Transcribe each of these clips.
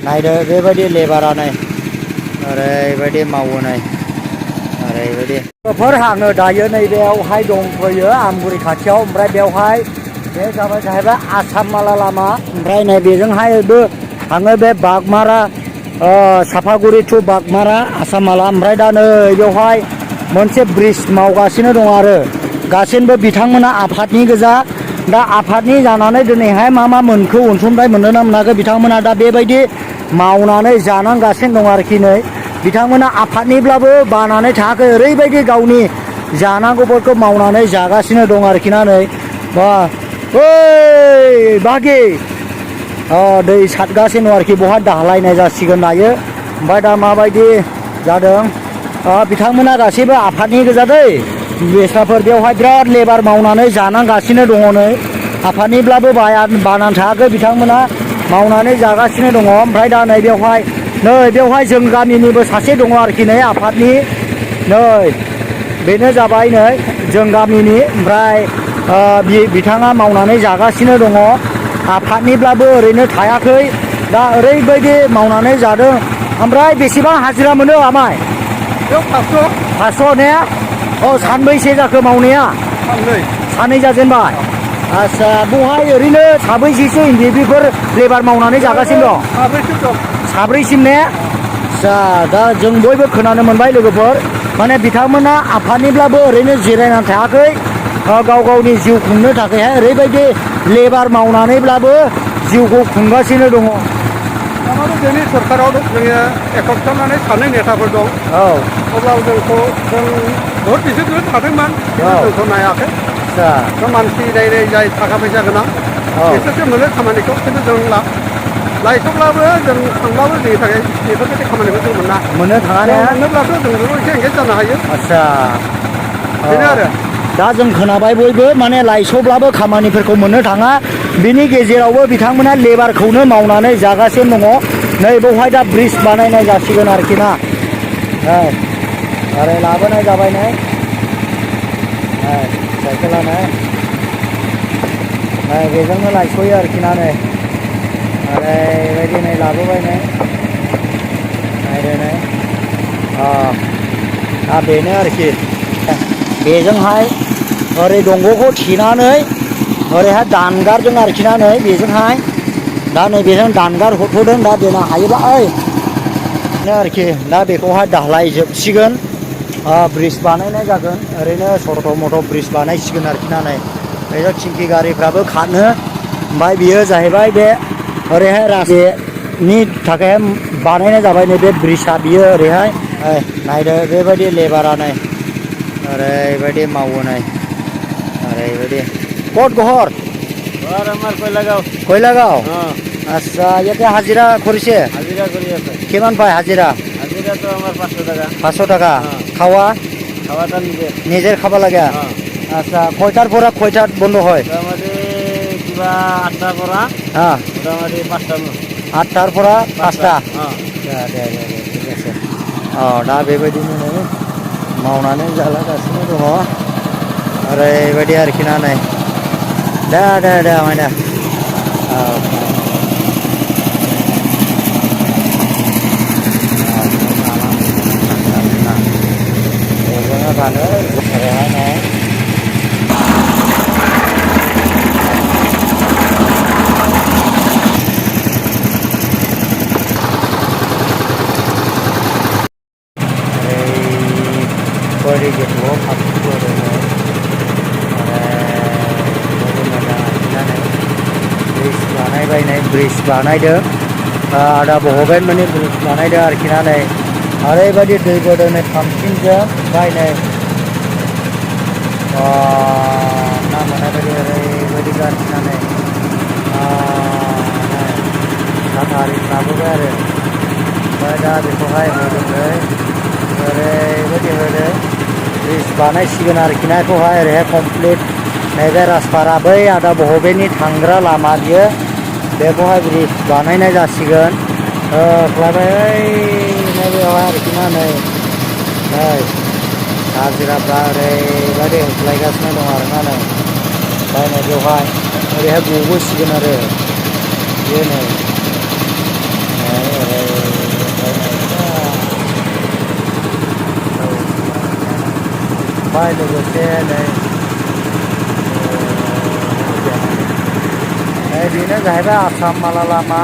नायदो बेबायदि लेबारा नै ओरैबायदि मावो नै ओरैबायदि फोर हाङो दायो नैबेयावहाय दंफैयो आमगुरि खाथियाव ओमफ्राय बेवहाय बे जाहैबाय आसाम माला लामा ओमफ्राय नै बेजोंहायबो थाङो बे बागमारा साफागुरि टु बागमारा आसाम माला ओमफ्राय दा नै बेवहाय मोनसे ब्रिज मावगासिनो दं आरो गासिनबो बिथांमोना आफादनि गोजा दा आफादनि जानानै दिनैहाय मा मोनखो अनसुंथाइ मोननो मोनाखै बिथांमोना दा बेबायदि मावनानै जानांगासिनो दं आरोखि नै बिथांमोना आफादनिब्लाबो बानानै थायाखै ओरैबायदि गावनि जानांगौफोरखौ मावनानै जागासिनो दं आरोखि ना नै बा ओइ बागि दै सारगासिनो दं आरोखि बहा दालायनाय जासिगोन दायो ओमफ्राय दा माबायदि जादों बिथांमोना गासैबो आफादनि गोजा दै बेस्राफोर बेवहाय बिराद लेबार मावनानै जानांगासिनो दङ नै आफादनिब्लाबो बानानै थायाखै बिथांमोना मावनानै जागासिनो दङ ओमफ्राय दा नै बेवहाय जों गामिनिबो सासे दङ आरोखि नै आफादनि नै बेनो जाबाय नै जों गामिनि ओमफ्राय बिथाङा मावनानै जागासिनो दङ आफादनिब्लाबो ओरैनो थायाखै दा ओरैबायदि मावनानै जादों ओमफ्राय बेसेबां हाजिरा मोनो आमाय 500 ने सानबैसे जाखो मावनाया सानै जाजेनबाय आच्छा बहाय ओरैनो साबैसेसो बेफोर लेबार मावनानै जागासिनो दं साब्रैसिम ने आच्छा दा जों बयबो खोनानो मोनबाय लोगोफोर माने बिथांमोना आफादनिब्लाबो ओरैनो जिरायनानै थायाखै गाव गावनि जिउ खुंनो थाखायहाय ओरैबायदि लेबार मावनानैब्लाबो जिउखौ खुंगासिनो दङ जोंनि सरकाराव जोङो एकथनानै सानै नेताफोर दं अब्लाबो जों बहुत बिसोरबो थादोंमोन जोंखौ नायाखै मानसि जाय थाखा फैसा गोनां बिसोरसो मोनो खामानिखौ खिन्थु जों लायथ'ब्लाबो जों थांब्लाबो जोंनि थाखाय बेफोरबायदि खामानिखौ जों मोननो थाङा मोनोब्लाथ' जोंबो एसे एंगेज जानो हायो आच्छा बेनो आरो दा जों खोनाबाय बयबो माने लायस'ब्लाबो खामानिफोरखौ मोननो थाङा बिनि गेजेरावबो बिथांमोना लेबारखौनो मावनानै जागासिनो दङ नै बेवहाय दा ब्रिज बानायनाय जासिगोन आरोखि ना ओरै लाबोनाय जाबाय नै साइकेलानो बेजोंनो लायस'यो आरोखि ना नै ओरैबायदि नै लाबोबाय नै नायदो नै दा बेनो आरोखि बेजोंहाय ओरै दंग'खौ थेनानै ओरैहाय दानगारदों आरोखि ना नै बेजोंहाय दा नै बेजों दानगार हरथ'दों दा देना हायोब्ला बेनो आरोखि दा बेखौहाय दालायजोबसिगोन ब्रिज बानायनाय जागोन ओरैनो सरथ' मथ' ब्रिज बानायसिगोन आरोखि ना नै बेजों थिंखि गारिफ्राबो खारो ओमफ्राय बियो जाहैबाय बे ओरैहाय राजेनि थाखाय बानायनाय जाबाय नै बे ब्रिजआ बियो ओरैहाय नायदो बेबायदि लेबारा नै ओरैबायदि मावो नै ओरैबायदि कत गहर আমার কয়লাগাঁও কৈলাগাঁও আচ্ছা ইয়াতে হাজিরা কৰিছে হাজিরা কৰি আছে কিমান পায় হাজিরা হাজিরাটো আমার 500 টাকা 500 টাকা খাওয়া খাওয়াটা নিজের খাব লাগে আচ্ছা কয়টার পৰা কয়টাত বন্ধ হয় মোটামুটি কিবা 8টাৰ পৰা মোটামুটি 5টা 8টাৰ পৰা 5টা দে ঠিক আছে दा बेबायदिनो नै मावनानै जालागासिनो दङ ओरैबायदि आरोखि ना नै दे माय दे थानो ओरैहाय नै बड़ी गोथौआव हाबबोदों ब्रिज बानायबाय नै ब्रिज बानायदों आदा बहबाय माने ब्रिज बानायदों आरोखि ना नै ओरैबायदि दै बोदों नै पाम्पिंजों ओमफ्राय नै ना मोननाय बायदि ओरैबायदि आरोखि ना नै साथारि लाबोबाय आरो ओमफ्राय दा बेखौहाय होदों नै ओरैबायदि होदों ब्रिज बानायसिगोन आरोखि ना बेखौहाय ओरैहाय कमप्लिट नैबे राजपारा बै आदा बहबेनि थांग्रा लामा बियो बेखौहाय ब्रिज बानायनाय जासिगोन खालामबाय नैबेयावहाय आरोखि ना नै हाजिराफ्रा ओरैबायदि होख्लायगासिनो दं आरोना नै ओमफ्राय नै बेवहाय ओरैहाय गबोसिगोन आरो बे नै ओमफ्राय लोगोसे नै बेनो जाहैबाय आसाम माला लामा।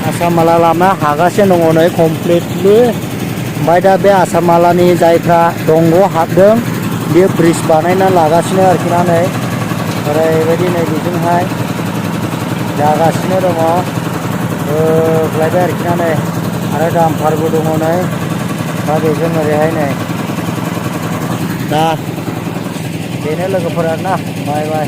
आसाम माला लामा हागासिनो दङ नै कमप्लिटलि। ओमफ्राय दा बे आसाम मालानि जायफ्रा दंग हाबदों बे ब्रिज बानायना लागासिनो आरोखि ना नै ओरैबायदि नै बेजोंहाय जागासिनो दङ लायबाय आरोखि ना नै आरो दामफारबो दङ नै दा बेजों ओरैहाय नै दा बेनो लोगोफोर आरोना बाय बाय।